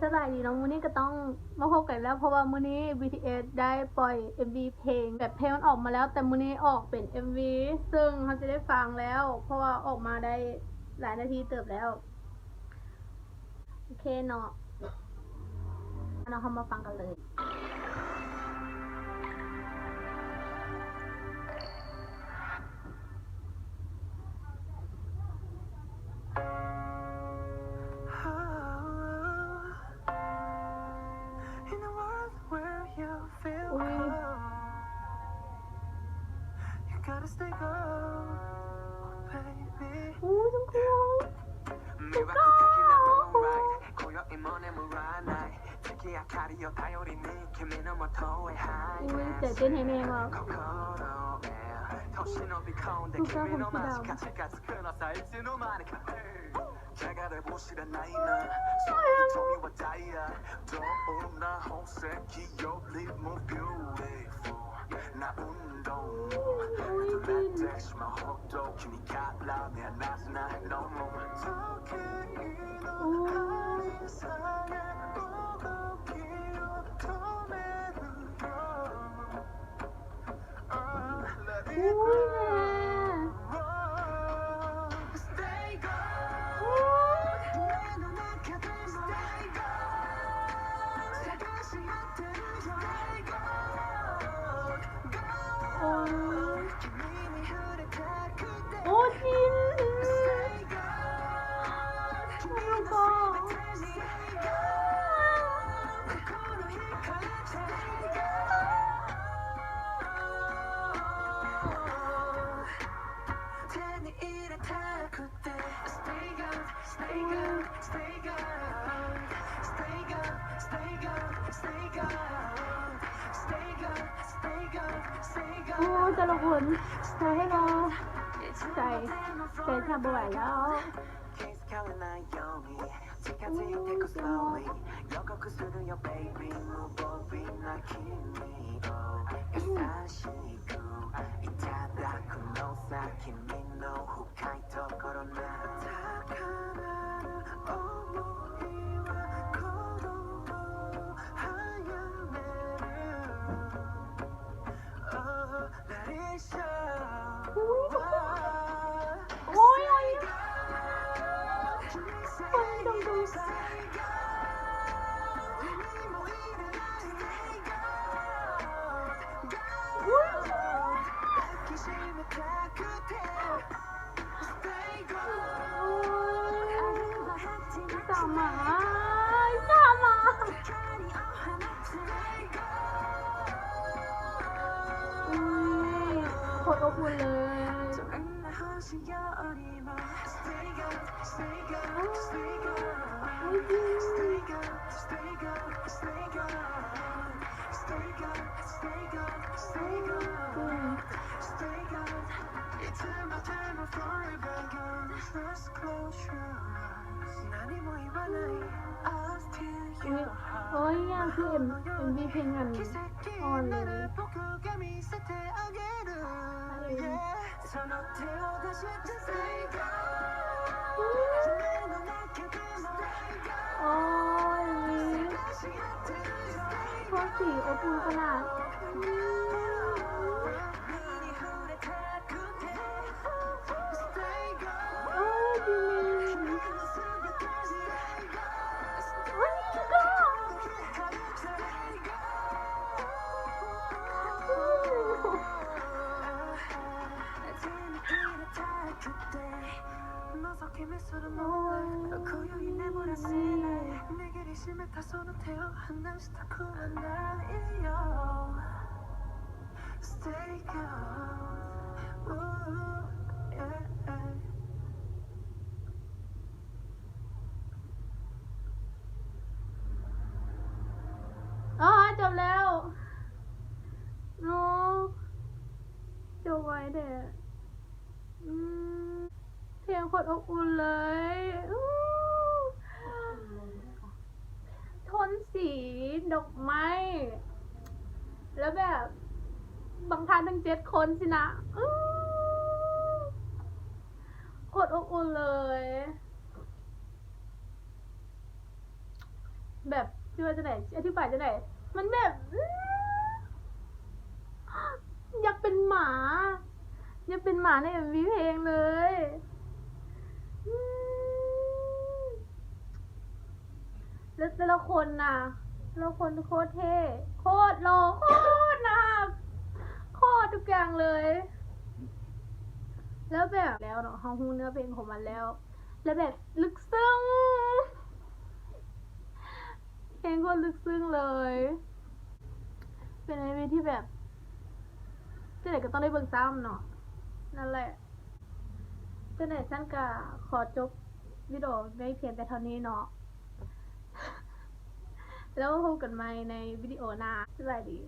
ສະບາຍດີເນາະ, ມື້ນີ້ກໍຕ້ອງມາພົບກັນແລ້ວ ເພາະວ່າມື້ນີ້ ບີທີເອສ ໄດ້ປ່ອຍເອັມວີເພງ ແບບເພງມັນອອກມາແລ້ວ ແຕ່ມື້ນີ້ອອກເປັນເອັມວີ ເຊິ່ງເຮົາຈະໄດ້ຟັງແລ້ວ ເພາະວ່າອອກມາໄດ້ຫຼາຍນາທີເຕີບແລ້ວ. ໂອເຄເນາະ ເນາະ ເຮົາມາຟັງກັນເລີຍ. In a world where you feel ໂອ້ຍ cold, you gotta stay gold, baby. ໂອ້ຍ ທຸກຄົນ ທຸກຄົນ ໂອ້ຍ ໂອ້ຍ ຈິນ ໂອ້ຍ ໂອ້ຍ ໂອ້ຍ ແຕ່ລະຄົນ ໃສ່ໃຫ້ເນາະ ໃສ່ ໃສ່ແທບບໍ່ໄຫວແລ້ວ. Stay gold. Ooh, yeah. ອໍ ຈົບແລ້ວເນາະ ຈົບໄວແທ້. ອືມ ເພງໂຄດອົບອຸ່ນເລີຍ. ໂທນສີດອກໄມ້ ແລ້ວແບບບັງທ່ານທັງເຈັດຄົນຊີ້ນະ. ອືມ ໂຄດອົບອຸ່ນເລີຍ. ແບບ ຊິວ່າຈັ່ງໃດ ຊິອະທິບາຍຈັ່ງໃດ ມັນແບບ ອື ຢາກເປັນໝາ ຢາກເປັນໝາໃນເອັມວີເພງເລີຍ ອື ແລ້ວແຕ່ລະຄົນນະ ແຕ່ລະຄົນໂຄດເທ່ ໂຄດຫຼໍ່ ໂຄດໜ້າຮັກ ໂຄດທຸກຢ່າງເລີຍ ແລ້ວແບບ ແລ້ວເນາະ ເຮົາຮູ້ເນື້ອເພງຂອງມັນແລ້ວ ແລ້ວແບບ ລຶກຊຶ້ງ ເພງໂຄດລຶກຊຶ້ງເລີຍ ເປັນເອັມວີທີ່ແບບ ຈັ່ງໃດກໍຕ້ອງໄດ້ເບິ່ງຊ້ຳເນາະ ນັ້ນແຫຼະ ຈັ່ງໃດຊັ້ນກໍຂໍຈົບວິດີໂອໄວ້ພຽງແຕ່ເທົ່ານີ້ເນາະ ແລ້ວມາພົບກັນໃໝ່ໃນວິດີໂອໜ້າ ສະບາຍດີ.